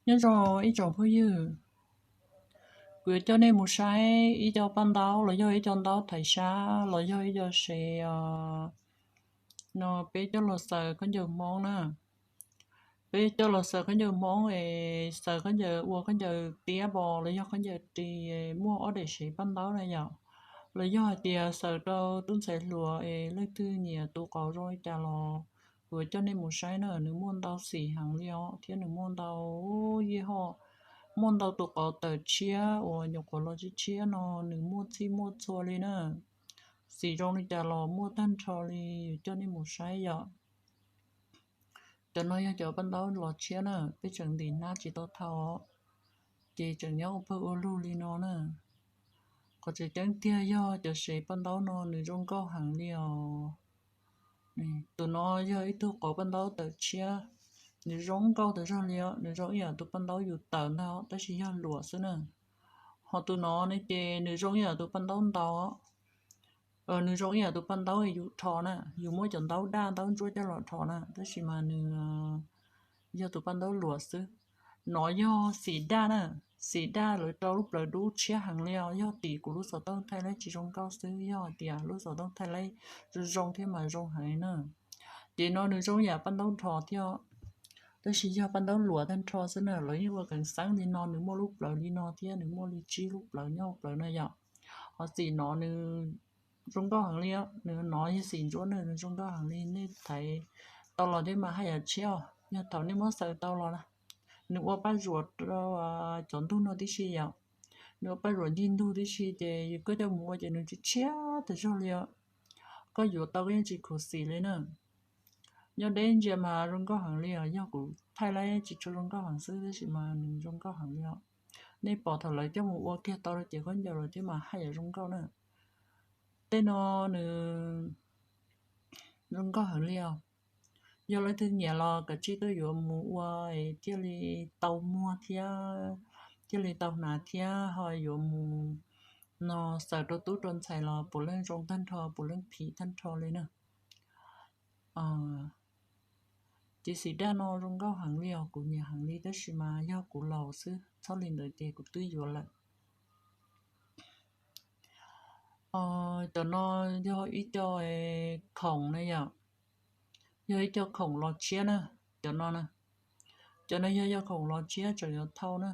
Nyob zoo ib tsoom phooj ywg, kuv yuav coj nej mus saib ib co paj ntaub los yog ib co ntaub thaiv sab los yog ib co sev no peb coj los xaws khaub ncaws Hmoob na. Peb coj los xaws khaub ncaws Hmoob es xaws khaub ncaws ua khaub ncaws tiab pos los yog khaub ncaws ris, muaj ob daim sev paj ntaub na yom. Los yog hais tias xaws rau tub ntxhais hluas es leej twg nyiam tus qauv zoo li cas los kuv yuav coj nej mus saib na. Nws muaj ntau xim heev li os thiab nws muaj ntau yij hoj, muaj ntau tus qauv tawm tshiab uas nyuam qhuav los tshiab tshiab no, nws muaj txhij muaj txhua li na. Xim zoo li cas los muaj tag nrho li, yuav coj nej mus saib yom. Cov no yog cov paj ntaub los tshiab na, peb tseem ntim hnab tsis tau thau, ces tseem nyob ua pawg ua lug li no na. Qhov tseem ceeb tiag yog cov sev paj ntaub no nws zoo nkauj heev li os. Tus no yog ib tug qauv paj ntaub tawm tshiab, nws zoo nkauj tas zog li os, nws zoo ib yam tus paj ntaub yus tawm ntag tab sis yog luam xwb na. Ho tus no ne ces nws zoo ib yam tus paj ntaub ntaus, nws zoo ib yam tus paj ntaub yus rho na, yus muab cov ntaub daj ntaub ntsuab coj los rho na, tab sis mas nws yog tus paj ntaub luam xwb. No yog xim daj na, xim daj lawv rau lub plawv dub tshiab heev li os, yog tim kuv lub xov tooj thaij laib tsis zoo nkauj xwb, yog hais tias lub xov tooj thaij laib zoo zoo thiab mas zoo heev na. Ces no nws zoo yam paj ntaub nrho thiab, tab sis yog paj ntaub luam tag nrho xwb na, lawv yeej ua keev xeeb li no, nws muaj lub plawv li no thiab nws muaj li tsib lub plawv nyob hauv plawv na yom. Ho xim no nws zoo nkauj heev li, nws no yog xim ntsuab na, nws zoo nkauj heev li, nej thaiv tau los thiab mas haj yam tshiab os, yog thaum nej muab xaws tau los na. Nws ua paj zuam rau cov ntug no tib si yom, nws ua paj zuam ncig ntug tib si ces yus koj coj mus ua ces nws tshiab tshiab tas zog li os. Koj yuav tau koj yeej tsis khuv xim li na. Nyob deb ntsia mas zoo nkauj heev li os, yog kuv thaij laib tsis tshua zoo nkauj heev xwb tab sis mas nws zoo nkauj heev li os. Nej pom thaum lawv coj mus ua kiag tau rau ces khaub ncaws los thiab mas haj yam zoo nkauj na. Tej no nws zoo nkauj heev li os. Yog leej twg nyiam los kav tsij tuaj yuav mus ua thiaj li tau muag thiab, thiaj li tau hnav thiab ho yuav mus no xaws rau tub rau ntxhais los puav leej zoo tag nrho, puav leej phim tag nrho li na. Ces xim daj no zoo nkauj heev li os, kuv nyiam heev li tab sis mas yog kuv laus xwb, txhob li ntawd ces kuv twb yuav lawm. Cov no yog ib co khoom na yom, yog ib co khoom los tshiab na, cov no na. Cov no yog yog khoom los tshiab tseem yuav thau na.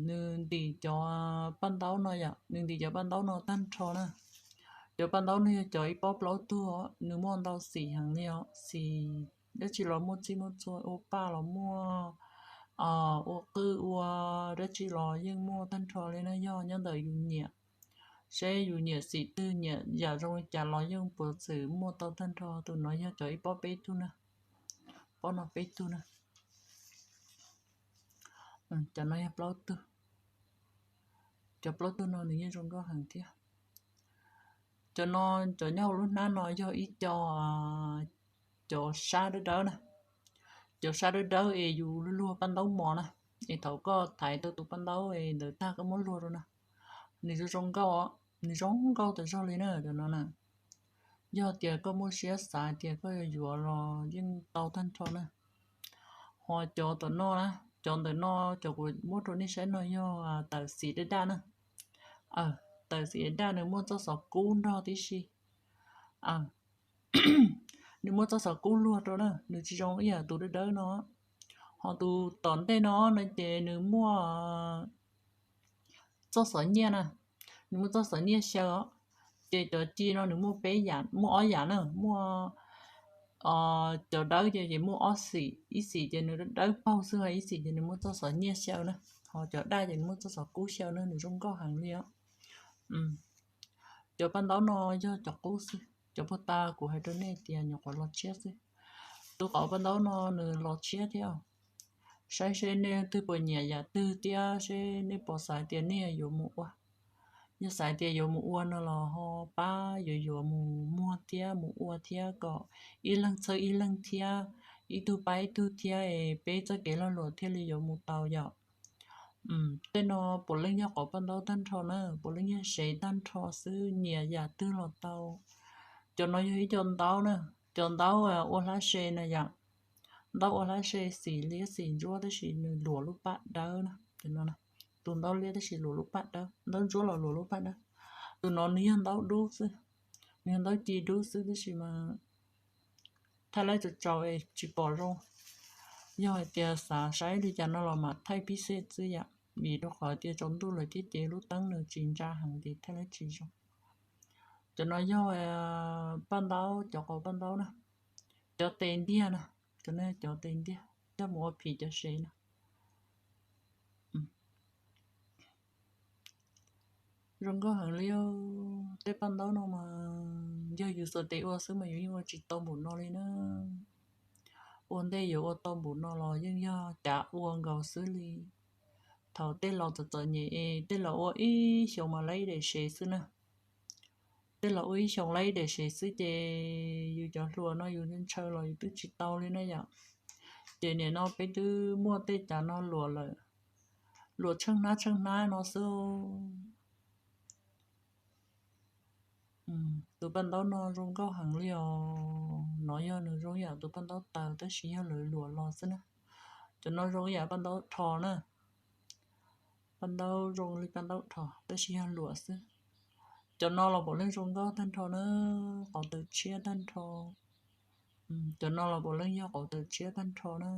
Nws ntim cov paj ntaub no yom, nws ntim cov paj ntaub no tag nrho na. Cov paj ntaub no yog cov ib pob plaub tug os, nws muaj ntau xim heev li os, xim dab tsi los muaj txhij muaj txhua, ua paj los muaj, ua qwj ua dab tsi los yeej muaj tag nrho li na, yog nyob ntawm yus nyiam. Seb yus nyiam xim twg nyiam yam zoo li cas los yeej puav txwm muaj tau tag nrho. Tus no yog cov ib pob peb tug na, pob no peb tug na. Cov no yog plaub tug, cov plaub tug no nws yeej zoo nkauj heev thiab. Cov no, cov nyob hauv lub hnab no yog ib co, cov sab dawb dawb na, cov sab dawb dawb es yus luag paj ntaub mos na, es thaum koj thaiv tau tus paj ntaub es ntawd tag koj muab luag rau na, nws zoo zoo nkauj, nws zoo nkauj tas zog li na cov no na. Yog tias koj muaj siab xav tias koj yuav yuav los yeej tau tag nrho na. Ho cov tom no na, cov ntawm no, cov kuv muab rau nej saib no yog tawm xim daj daj na. Tawm xim daj daj nws muaj txoj xov kub nrog tib si. Nws muaj txoj xov kub luag rau na, nws tsis zoo ib yam tus dawb dawb no. Ho tus tom ntej no no ces nws muaj txoj xov nyiaj na, nws muaj txoj xov nyiaj xyaw os. Ces cov ci no nws muaj peb yam, muaj ob yam na, muaj cov dawb ces muaj ob xim, ib xim ces nws dawb paug xwb, ib xim ces nws muaj txoj xov nyiaj xyaw na, ho cov daj ces nws muaj txoj xov kub xyaw na, nws zoo nkauj heev li os. Cov paj ntaub no yog cov qub xwb, cov puag ta kuv hais rau nej tias nyuam qhuav los tshiab xwb. Tus qauv paj ntaub no nws los tshiab thiab. Saib seb nej leej twg puas nyiam yam twg thiab seb nej puas xav tias nej yuav mus ua. Yog xav tias yuav mus ua no los ho pab yuav yuav mus muag thiab mus ua thiab kom ib leeg txhawb ib leeg thiab, ib tug pab ib tug thiab es peb txoj kev lag luam thiaj li yuav mus tau yom. Tej no puav leej yog qauv paj ntaub tag nrho na, puav leej yog sev tag nrho xwb, nyiam yam twg los tau. Cov no yog ib co ntaub na, cov ntaub ua hlab se na yom. ntaub ua hlab se xim liab xim ntsuab tab sis nws luam lub paj dawb na. Tus ntaub liab tab sis luam lub paj dawb, ntaub ntsuab los luam lub paj dawb. Tus no nws yog ntaub dub xwb, nws yog ntaub ci dub xwb tab sis mas thaij lawv tsaus tsaus es tsis pom zoo. Yog hais tias xav saib li cas no los mas thaij pib xej xwb yom, vim rau qhov tias tsaus ntuj lawm thiab ces lub teeb nws tsis ntsa heev ces thaij lawv tsis zoo. Cov no yog paj ntaub, cov qau paj ntaub na, cov tes ntiag na, cov no cov tes ntiag coj mus ua phim cov sev na. Zoo nkauj heev li. Tej paj ntaub no mas yog yus xuas tes ua xwb mas yus yeej ua tsis tau npaum no li na. Ua ntej yuav ua tau npaum no los yeej yog cav ua nkaus xwb li. Thaum tej laus txom txom nyem es tej laus ua ib xyoos mas laib daim sev xwb na. Tej laus ua ib xyoos laib daim sev xwb ces yus cov hluas no yus ntshaw los yus twb tsis tau li na yom. Ces nim no peb twb muaj tej cav no luam lawm, luam tsheej hnab tsheej hnab no xwb. Tus paj ntaub no zoo nkauj heev li os. No yog nws zoo yam tus paj ntaub taws tab sis yog lawv luam los xwb na. Cov no zoo yam paj ntaub rho na. Paj ntaub zoo li paj ntaub rho tab sis yog luam xwb. Cov no los puav leej zoo nkauj tag nrho na, qauv taws tshiab tag nrho. Cov no los puav leej yog qauv taws tshiab tag nrho na.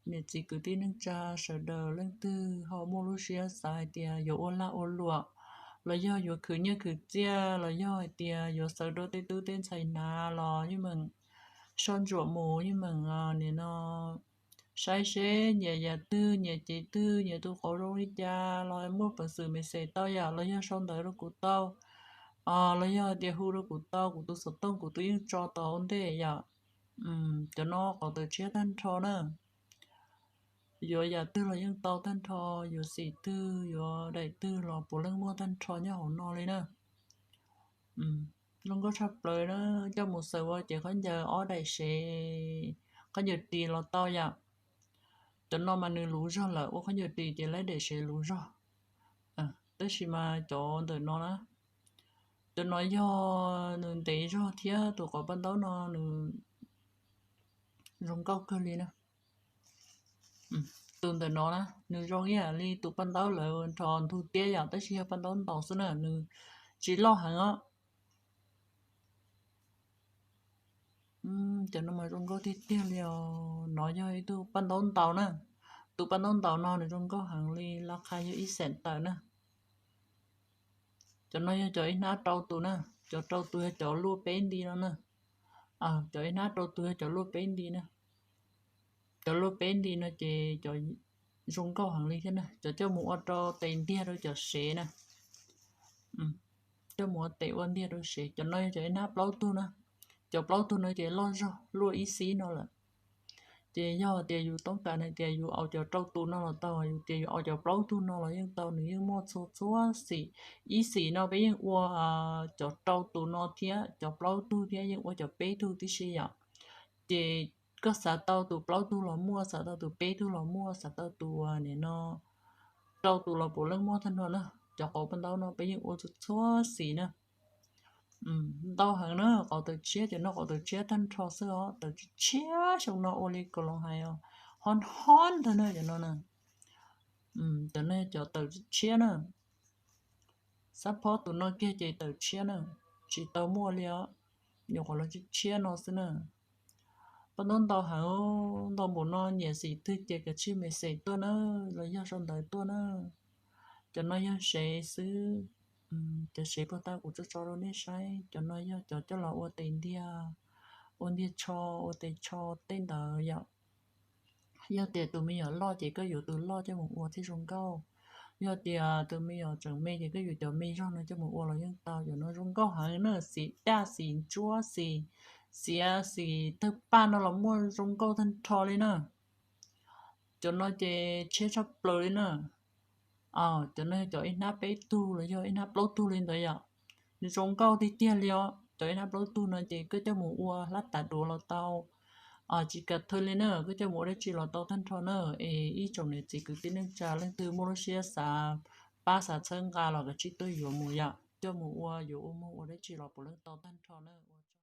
Niam txiv kwv tij neej tsa sawv daws leej twg ho muaj lub siab xav hais tias yuav ua lag ua luam, los yog yuav khwv nyiaj khwv txiaj, los yog hais tias yuav xaws rau tej tub tej ntxhais hnav los yeej meem soj ntsuam mus, yeej meem nim no saib seb nyias yam twg, nyias cev twg, nyias tus qauv zoo li cas los muaj peev xwm message tau yom, los yog sau ntawv rau kuv tau, los yog hais tias hu rau kuv tau, kuv tus xov tooj kuv twb yeej tso tau ua ntej yom. Cov no qauv taws tshiab tag nrho na. Yuav yam twg los yeej tau tag nrho, yuav xim twg yuav daim twg los puav leej muaj tag nrho nyob hauv no li na. Zoo nkauj tshaj plaws na, coj mus xaws ua cev khaub ncaws ob daim sev, khaub ncaws ris los tau yom. Cov no mas nws luv zog lawm, ua khaub ncaws ris ces laib daim sev luv zog. Tab sis mas cov ntawm no na, cov no yog nws ntev zog thiab tus qauv paj ntaub no nws zoo nkauj kawg li na. Tus ntawm no na nws zoo ib yam li tus paj ntaub lawv nrho ntug tiab yom, tab sis yog paj ntaub ntaus xwb na, nws tsis loj heev os. Cov no mas zoo nkauj tiag tiag li os. No yog ib tug paj ntaub ntaus na. Tus paj ntaub ntaus no nws zoo nkauj heev li, laj qha yog ib xeem tawm na. Cov no yog cov ib hnab rau tus na, cov rau tus yog cov luaj peb nti no na. Cov ib hnab rau tus yog cov luaj peb nti na. Cov luaj peb nti no ces cov zoo nkauj heev li thiab na, cov coj mus ua rau tes ntiag rau cov sev na. Coj mus ua tes ua ntiag rau sev. Cov no yog cov ib hnab plaub tug na, cov plaub tug no ces loj zog luaj ib xib no lawm. Ces yog tias yus toob kas hais tias yus aus cov rau tus no los tau, yus tias yus aus cov plaub tug no los yeej tau, nws yeej muaj txhua txhua xim. Ib xim no peb yeej ua cov rau tus no thiab cov plaub tug thiab yeej ua cov peb tug tib si yom. Ces koj xav tau tus plaub tug los muaj, xav tau tus peb tug los muaj, xav tau tus nim no rau tus los puav leej muaj tag nrho na. Cov qauv paj ntaub no peb yeej ua txhua txhua xim na. Ntau heev na, qauv taws tshiab, cov no qauv taws tshiab tag nrho xwb os, taws tshiab xyoo no ua li kaus loos hais os, hob hob ntag na cov no na. Cov no cov taws tshiab na. Xab phob tus no kiag ces taws tshiab na, tsis tau muaj li os, nyuam qhuav los tshiab tshiab no xwb na. Paj ntaub ntau heev, ntau npaum no nyiam xim twg ces kav tsij message tuaj na, los yog sau ntawv tuaj na. Cov no yog sev xwb, cov sev puag ta kuv tso tso rau nej saib, cov no yog cov coj los ua tes ntiag, ua ntiag tsho, ua tes tsho tej ntawd yom. Yog tias tus me nyuam loj ces koj yuav tus loj coj mus ua thiaj zoo nkauj. Yog tias tus me nyuam tseem me ces koj yuav cov me zog no coj mus ua los yeej tau. Cov no zoo nkauj heev na, xim daj xim ntsuab xim xiav xim tawg paj no los muaj, zoo nkauj tag nrho li na. Cov no ces tshiab tshaj plaws li na. Cov no yog cov ib hnab peb tug los yog ib hnab plaub tug li ntawd yom. Nws zoo nkauj tiag tiag li os. Cov ib hnab plaub tug no ces koj coj mus ua hlab tav duav los tau. Tsis kam thawj li na, koj coj mus ua dab tsi los tau tag nrho na. Es ib tsoom niam txiv kwv tij neej tsa leej twg muaj lub siab xav pab xav txhawb nqa los kav tsij tuaj yuav mus yom. Coj mus ua yuav ua muag ua dab tsi los puav leej tau tag nrho na.